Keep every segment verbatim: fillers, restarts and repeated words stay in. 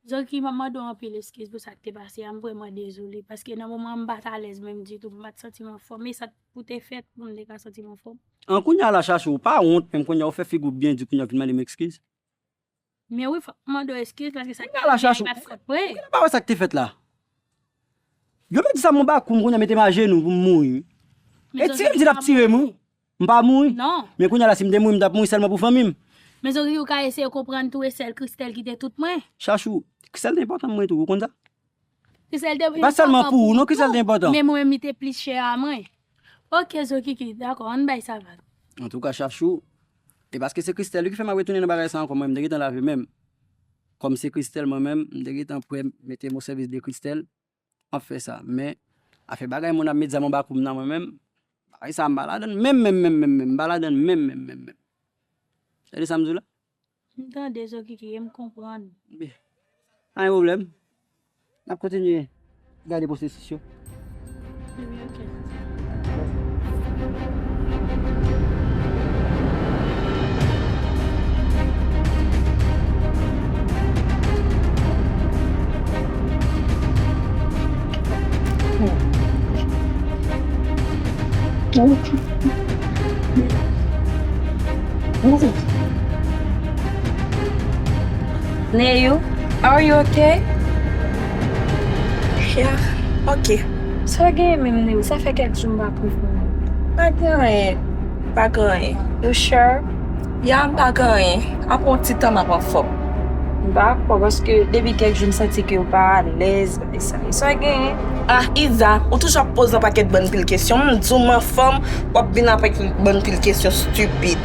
Zoki, m ap mande w anpil eskiz pou sa k te pase a. M vrèman dezole, paske nan moman an, m pa t alèz menm ditou, m pa t santi m anfòm. E sa t pou te fèt pou m te ka santi m anfòm. An, kounye a la, Chachou, ou pa wont menm, kounye a ou fè figi w byen di, kounye a w vin mande m eskiz. Men wi, fòk m mande w eskiz, paske sa k te rive a pa t fòt mwen. Kounye a pa wè sa k te fèt la. Yo mete sa m anba kou m, kounye a mete m ajenou pou m mouri. E tire m di l ap tire m, wi. M pa mouri. Non. Men kounye a la, si m te mouri, m t ap mouri sèlman pou fanmi m. Men Zoki, ou ka eseye konprann tou, e sèl Christelle ki te tout mwen. Chachou, Christelle te enpòtan pou mwen tou, ou konn sa? Christelle te enpòtan pou ou, non, Christelle te enpòtan. Men mwen menm, li te plis chè a mwen. Ok, Zokiki, dakò, ann bay sa vag. Antouka, Chachou, e paske se Christelle wi ki fè m ap retounen nan bagay sa ankò, mwen, m te gentan lave men m. Kòm se Christelle, mwen menm, m te gentan prè mete m o sèvis de Christelle. Ap fè sa. Men, afè bagay moun ap met zam anba kou m nan mwen menm, bagay sa a m pa ladann menm, menm, menm, menm, menm, m pa ladann menm, menm, menm, menm. Tande sa m di w la? M tande, Zokiki, e m konprann. Byen. Pa gen pwoblèm. N ap kontinye gade pwosesis yo. Ebyen, ok. Neyou, are you okay? Yeah, ok. Sa w genyen menm, Neyou? Sa fè kèk jou m pa pran fòm. Pa gen anyen. Pa gen anyen. You sure? Ya, m pa gen anyen. Apre yon ti tan, m ap anfòm. M pa kwè, paske depi kèk jou, m santi ke w pa alèz, bagay sa. E sa w genyen? Ah, Iza, ou toujou ap poze yon pakèt bann pil kesyon. M di w m anfòm, w ap vin avèk bann pil kesyon stipid.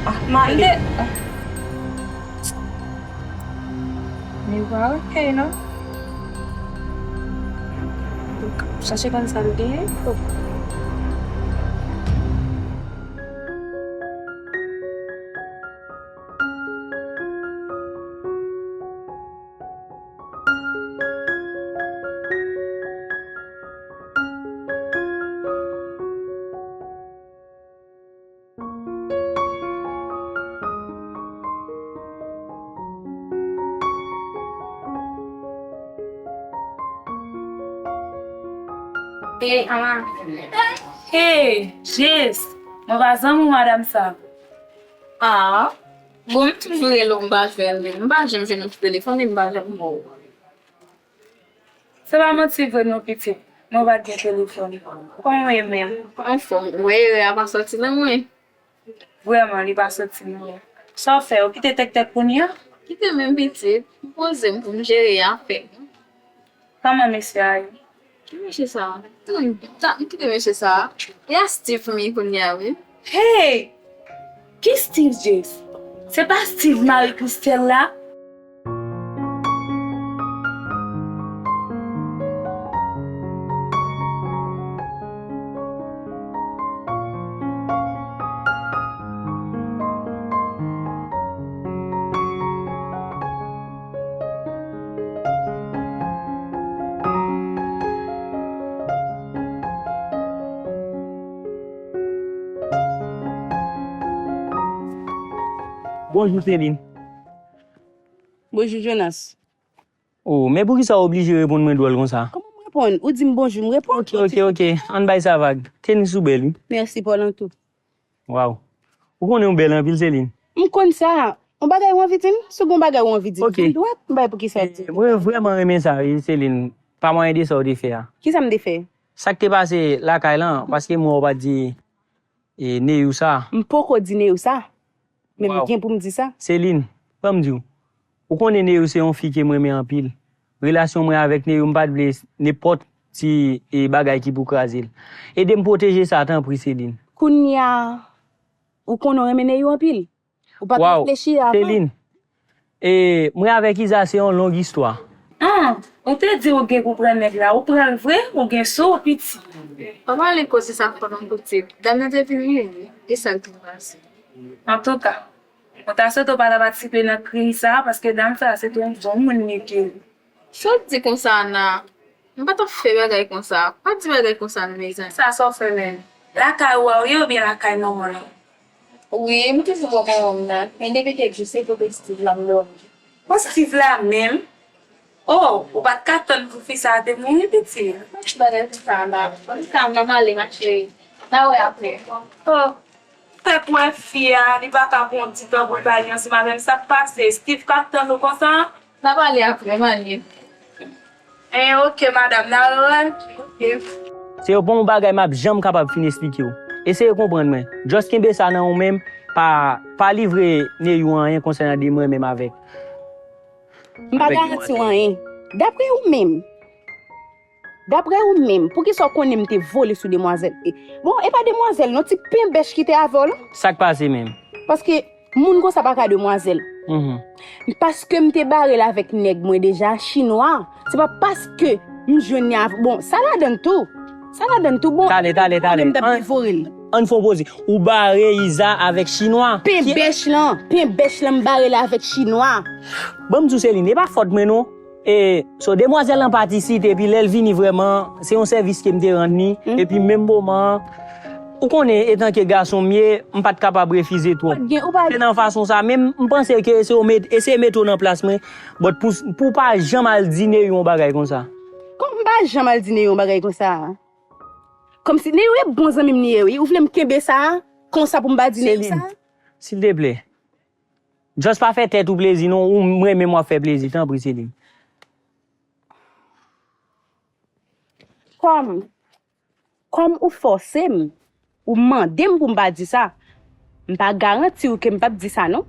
Ah, m ale. Li pa ok, non. Chache konn sa l genyen. Hey, Jess! Mwen pa zanmi w madanm sa. Ah, bon, m toujou rele w, m pa jwenn li. M pa janm jwenn ou sou telefòn, e m pa janm wè w. Se pa manti vre non, pitit. Mwen pa t gen telefòn. Kòman w ye menm? Anfòm, mwen erè a pa sòti nan mwen. Vrèman, li pa sòti nan mwen. Sa w fè? Ou kite tèktèk kounye a? Kite menm, pitit. M poze m pou m jere afè m. Kòman mesye a ye? Ki mesye sa a? Tann, tann, kite mesye sa a. E a Steve m ye kounye a, wi. Hey! Ki Steve, Jess? Se pa Steve mari Christelle la? Bonjou, Celine. Bonjou, Jonas. Oh, men poukisa w oblije reponn mwen dwòl konsa? Kòman m reponn? Ou di m bonjou, m reponn. Ok, ok, ok. Ann bay sa vag. Tenis ou bèl, wi. Mèsi, pa w lan tou. Waw. Ou konnen ou bèl anpil, Celine. M konn sa. Yon bagay ou anvi di m? Si w gen yon bagay ou anvi di m, di m dwat, m bay poukisa w di m. Mwen vrèman renmen sa, wi, Celine. Pa mwayen de sa w te fè a. Kisa m te fè? Sa k te pase lakay lan, paske m wè w pa t di e, Neyou sa. M poko di Neyou sa. Men m gen pou m di sa. Celine, ban m di w. Ou konnen Neyou se yon fi ke m renmen anpil. Relasyon mwen avèk Neyou, m pa t vle nenpòt ti, e, bagay ki pou kraze l. Ede m pwoteje sa, tanpri, Celine. Kounye a, ou konnen w renmen Neyou anpil. Ou pa t reflechi avan. Celine, e, mwen avèk Iza se yon long istwa. Ah, ou te di ou gen pou pran nèg la, ou pran l vre, ou gen sou ou piti. Pa pale koze sa fò non, pitit. Dam nan te vin mouri, e sa l te pase. Antouka, mwen ta swete w pa ta patisipe nan krim sa a, paske dam sa a se te yon bon moun li te ye. Sa w di konsa, Ana? M pa t ap fè bagay konsa. Pa di bagay konsa non, mezanmi. Sa, sa w fè menm? Lakay ou a w ye oubyen lakay manman w? Wi, m toujou bò manman m nan. Men depi kèk jou, se kote Steve la m dòmi. Bon, Steve la menm? Oh, ou pa t ka tann pou fi sa a te mouri, pitit? Bagay sa la. Sa m nan ale, ma chérie. N a wè apre. Oh, fèk wè fi a, li pa ka pran yon ti tan pou l pale ansanm avè m. Sa k pase? Steve k ap tann ou konsa? N a pale apre, m ale. Eh, ok, madanm, n a wè. Ok. Se yon bon bagay m ap janm kapab fin esplike w. Eseye konprann mwen. Just kenbe sa nan ou menm, pa, pa livre Neyou anyen konsènan de mwen menm avèk. M pa garanti w anyen. Daprè ou menm, daprè ou menm, poukisa w konnen m te vole sou demwazèl? E, bon, e pa demwazèl, non, ti penbèch ki te avè w lan. Sa k pase menm? Paske moun konsa pa ka demwazèl. Mhm. Paske m te bare l avèk nèg mwen deja, chinwa. Se pa paske m jwenn li avè, bon, sa ladann tou. Sa ladann tou, bon. Talè, talè, talè. M t ap devore l. Ann fè yon poze. Ou bare Iza avèk chinwa? Penbèch lan, penbèch lan, m bare l avèk chinwa. Ban m di w, Celine, e pa fòt mwen, non. E, so, demwazèl lan pati site, epi lè l vini vrèman, se yon sèvis ke m te rann li, epi menm moman an, ou konnen, etanke gason m ye, m pa t kapab refize twòp. Se nan fason sa, men m, m panse ke se w met, eseye mete w nan plas mwen, but pou, pou w pa janm al di Neyou yon bagay konsa. Kòman m pa janm al di Neyou yon bagay konsa? Kòmsi Neyou e bon zanmi m li ye, wi. Ou vle m kenbe sa a konsa pou m pa di Neyou sa? Silteplè. Just pa fè tèt ou plezi, non. Ou m renmen m w ap fè plezi. Tanpri, Celine. Kòm, kòm ou fòse m, ou mande m pou m pa di sa, m pa garanti w ke m p ap di sa, non.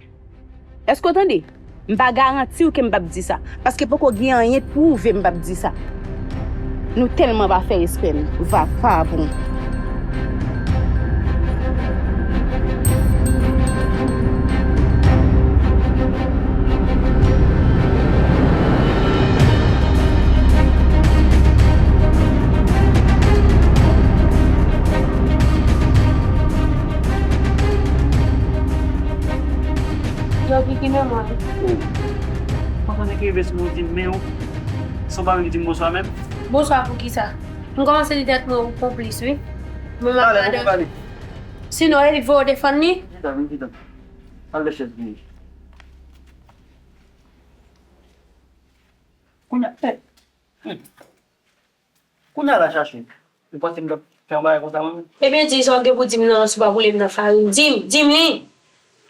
Èske w tande? M pa garanti w ke m p ap di sa, paske poko gen anyen k pwouve m p ap di sa. Nou tèlman pa fè respè n, vakabon. Yo, Kiki, men mwen. Ou panse ki rive sou mwen di m men w, san w pa menm di m bonswa menm? Bonswa pou kisa? M kòmanse di tèt mwen ou konplis, wi. Mwen m ap pale, pale. Sinon, Erik voye w defann li? Chita, vin chita. Al lè chèz vini. Kounye a, eh, hmm. Kounye a la, Chachou, ou panse m t ap fè yon bagay konsa mwen menm? Ebyen, di sa w gen pou di m nan, si w pa boule m nan farin. Di m, di m li!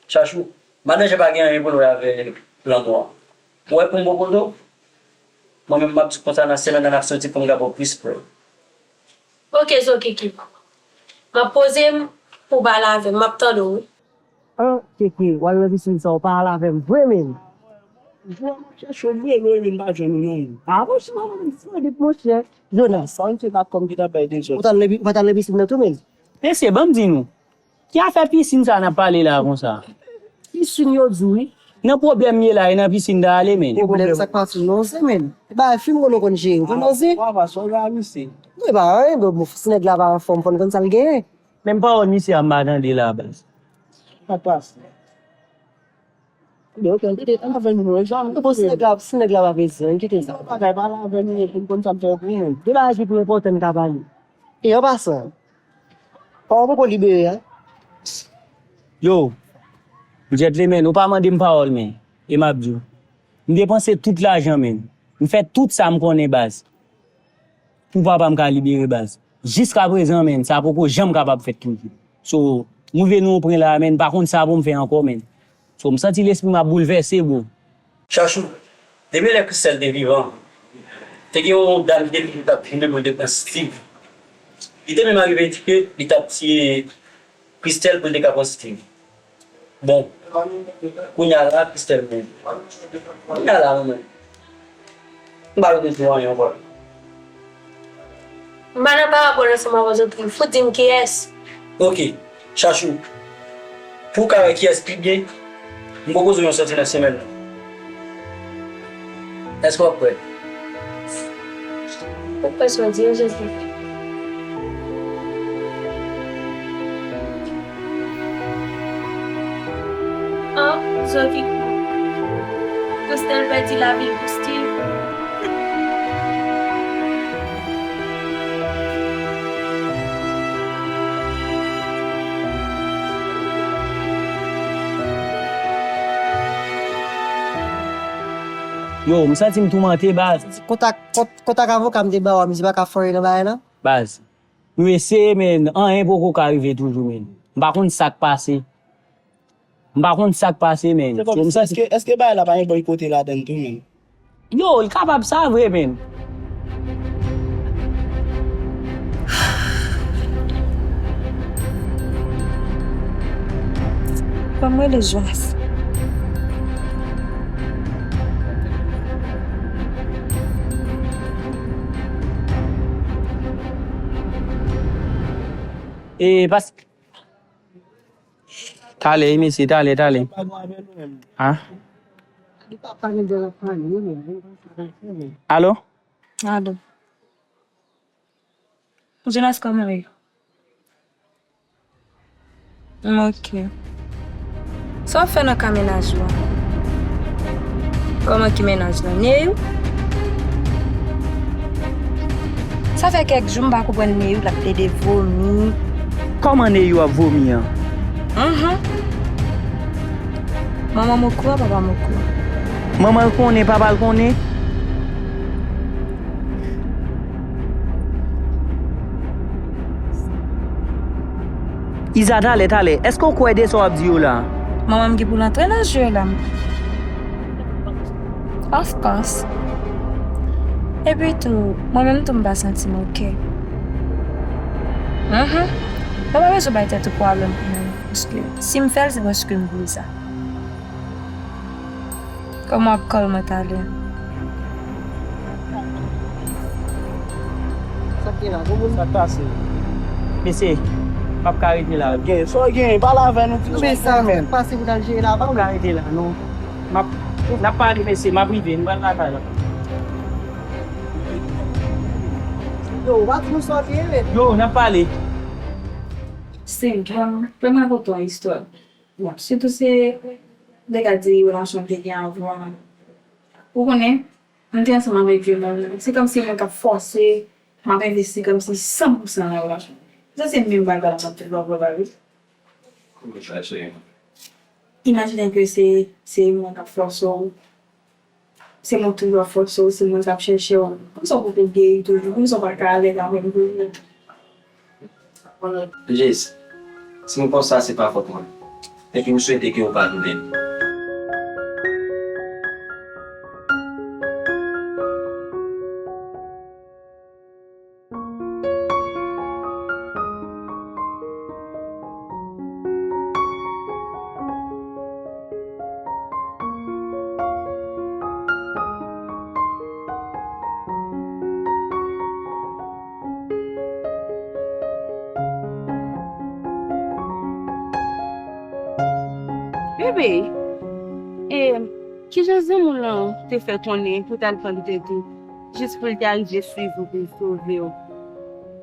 Chachou, manadjè pa gen anyen pou l wè avè lanmò a. Ou wè pou m bon kote w? Mwen menm, m ap di konsa, nan semèn nan, n ap soti pou m ka ba w plis prèv. Ok, Zo Kiki. M ap poze m pou w pale avè m. M ap tande w, wi. An, Kiki, w al nan pisin sa, w pa al avè m vre, menm. Bon, m ap chèche w vre, men m pa jwenn ou non. A, monchè, m ap fè depi, monchè. Jonas, sa w fè ak kòm ki t ap bay dezòd? Ou t al nan pi-, ou pa t al nan pisin nan tou, menm? Mesye, ban m di nou. Ki afè pisin sa n ap pale la konsa? Pisin yo di wi. Nan pwoblèm m ye la, e nan pisin ta ale, menn. Pwoblèm sa k pase w nan ze, menn. E bagay fi m konnen w konn jere, w konn nan ze. Papa, sa w jwe a misye? Non, e pa anyen, bro. Si nèg la pa anfòm, fò n konn sa l genyen. Menm pawòl misye a m pa tande la, baz. Sa k pase? Bon, ok, kite, ann avè nou, non, e jan. Bon, si nèg la, si nèg la pa bezwen, kite sa. Bagay, pale avè nou, pou n konn sa n fè pou nou. De bagay ki pi enpòtan n ka pale. E an pasan, pawòl poko libere a. Yo, gentleman, ou pa mande m pawòl, men, e m ap di w. M depanse tout lajan, menn. M fè tout sa m konnen, baz. Pou papa m ka libere, baz. Jiskaprezan, menn, sa poko janm kapab fèt toujou. So, m rive nan yon pwen la, menn, m pa konn sa pou m fè ankò, menn. So, m santi lespri m ap boulvèse, bro. Chachou, depi lè Christelle te vivan, te gen yon dam ki te toujou t ap vin depi l te pran Steve. Li te menm arive di ke li t ap tiye Christelle pou l te ka pran Steve. Bon, kounye a la, Christelle mouri. Kounye a la, mwen menm, m pa vle di w anyen ankò. M pa nan parabòl ansanm avè zòt, wi. Fout di m kiyès. Ok, Chachou, pou w ka wè kiyès pi byen, m pwopoze w yon sòti nan semèn nan. Èske w ap prè? Ou kwè sa w di a, Jezi? An, Zovi kou. Christelle pèdi lavi l pou Steve. Yo, m santi m toumante, baz. Kontak, kont-, kontak avoka m te ba w a, misye pa ka fè anyen nan bagay la? Baz, nou eseye, men anyen poko ka rive toujou, men. M pa konn sa k pase. M pa konn sa k pase, men. Se kòm, yo, m santi, èske, èske bagay la pa gen bòy kote ladann tou, men? Yo, l kapab sa vre, men. Ban m rele Joas. E, pas-, Talè, wi, mesye, talè, talè. Ha? Alo? Alo. Jonas, kòman w ye? M oke. Sa w ap fè nan ka mennaj ou a? Kòman ki mennaj lan? Neyou? Sa fè kèk jou m pa konprann Neyou, l ap plede vomi. Kòman Neyou ap vomi an? Mhm. Manman m okouran, papa m okouran. Manman l konnen, papa l konnen? Iza, talè, talè, èske w kwè de sa w ap di yo la? Manman m gen pou l antre nan jeu la. Of course. Epi tou, mwen menm tou m pa santi m oke. Mhm. Mwen pa bezwen bay tèt ou pwoblèm pou mwen, paske si m fè l, se paske m vle sa. Kòman w ap call mwen talè? Sa k gen la? Gwo moun sa k pase? Mesye, m ap ka rete la. Gen, sa w gen? Pale avè nou ti. Men sa k pase pou n al jere la, pa m ka rete la, non. M ap, n ap pale, mesye, m ap rive, m pral lakay la. Yo, w pa di nou sa w gen, men. Yo, n ap pale. Seng, ban m rakonte w yon istwa. Bon, sitou se, m te ka di relasyon m te gen anvan. Ou konnen, m te ansanm avèk vye moun nan. Se kòmsi moun k ap fòse m ap envesti kòmsi san pou san nan relasyon. Sa se menm bagay la m ap toujou ap repare. Imajine ke se, se moun k ap fòse w. Se moun toujou ap fòse w, se moun k ap chèche w. Kòmsi w poko geri toujou, kòmsi w pa ka alèz avè l toujou. Jis, si m konsa, se pa fòt mwen. Epi m swete ke w padone m. Bebe, e, kijan zanmi w lan te fè konnen pou w t al pran tèt ou, jis pou l te arive swiv ou pou l sove w?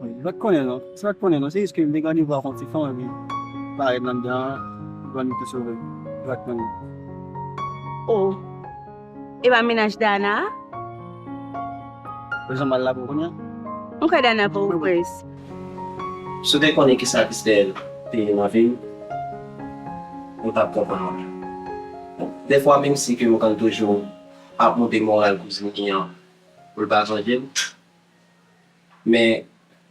Wi, li pa t konnen non. Li pa t konnen non. Se jis ke m te gen randevou ak yon ti fanm epi parèt nan anndan an, li pran li te sove. Li pa t konnen. Oh. E pa mennaj Dana a? Bezwen m al la pou kounye a? M kwè Dana pa ou près. Si w te konnen ki sa Christelle te ye nan vi m, ou t ap konprann mwen. Dèfwa, menm si ke m konn toujou ap monte moral kouzin li an pou l pa sonje m, men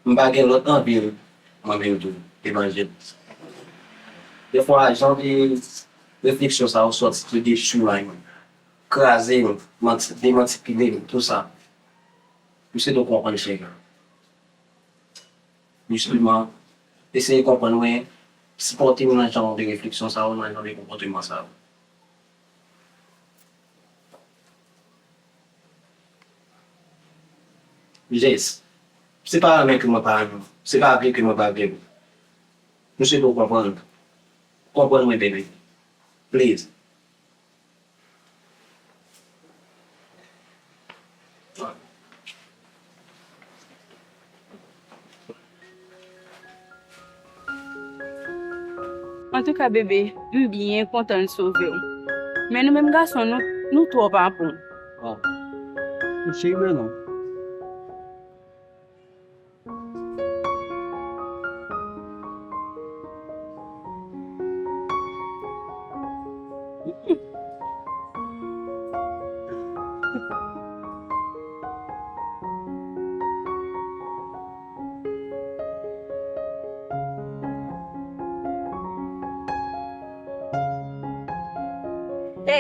m pa gen lòt anvi mwen menm tou ke manje l. Dèfwa, jan de refleksyon sa yo sòti tou de chemen mwen, kraze m, manti, demanti pile m, tou sa. M swete w konprann, cheri. Jisteman, eseye konprann mwen, sipòte m nan jan de refleksyon sa yo, nan jan de konpòteman sa yo. Jis, se pa renmen ke mwen pa renmen w, se pa vle ke mwen pa vle w. M swete w konprann. Konprann mwen, bebe. Please. Antouka, bebe, m byen kontan l sove w. Men nou menm gason, nou, nou twò pa bon. Oh. M cheri, non.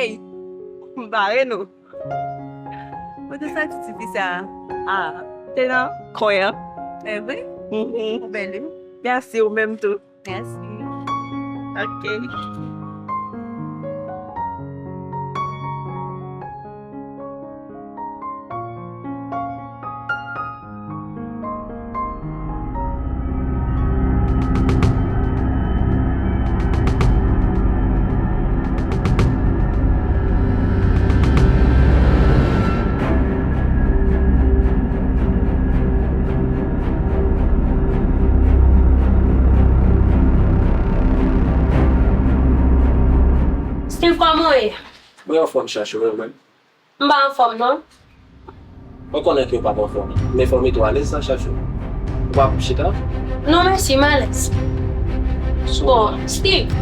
Ey, m bare nou. Mwen te santi ti fi sa a te nan kwen an. E vre? Mhm. Ou bèl wi. Mèsi, ou menm tou. Mèsi. Ok. Steve, kòman w ye? Mwen anfòm, Chachou, e ou menm? M pa anfòm non. Mwen konnen ke w p ap anfòm, men fò w mete w alèz sa, Chachou. Ou p ap chita? Non mèsi, m alèz. Bon, Steve,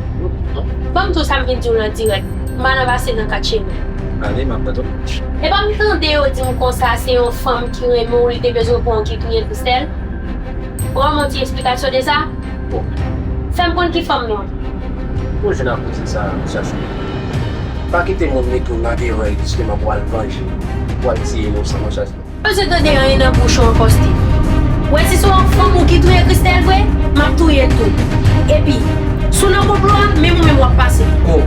ban m di w sa m vin di w lan dirèk. M pa nan pase nan kat chemen. Ale, m ap tann ou. Epa m tande yo di m konsa se yon fanm ki renmen w, li te bezwen pran w ki touye Christelle. Ou ban m yon ti esplikasyon de sa? Bon. Fè m konn ki fanm nan. Ou jwenn ak koze sa, Chachou. Pa kite moun mete w nan erè jisteman pou al vanje, pou al tiye inosan non, Chachou. Pa bezwen tande anyen nan bouch ou ankò, Steve. Ou wè si se yon fanm ou ki touye Christelle vre, m ap touye l tou. Epi, si w nan konplo a, menm ou menm w ap pase. Oh.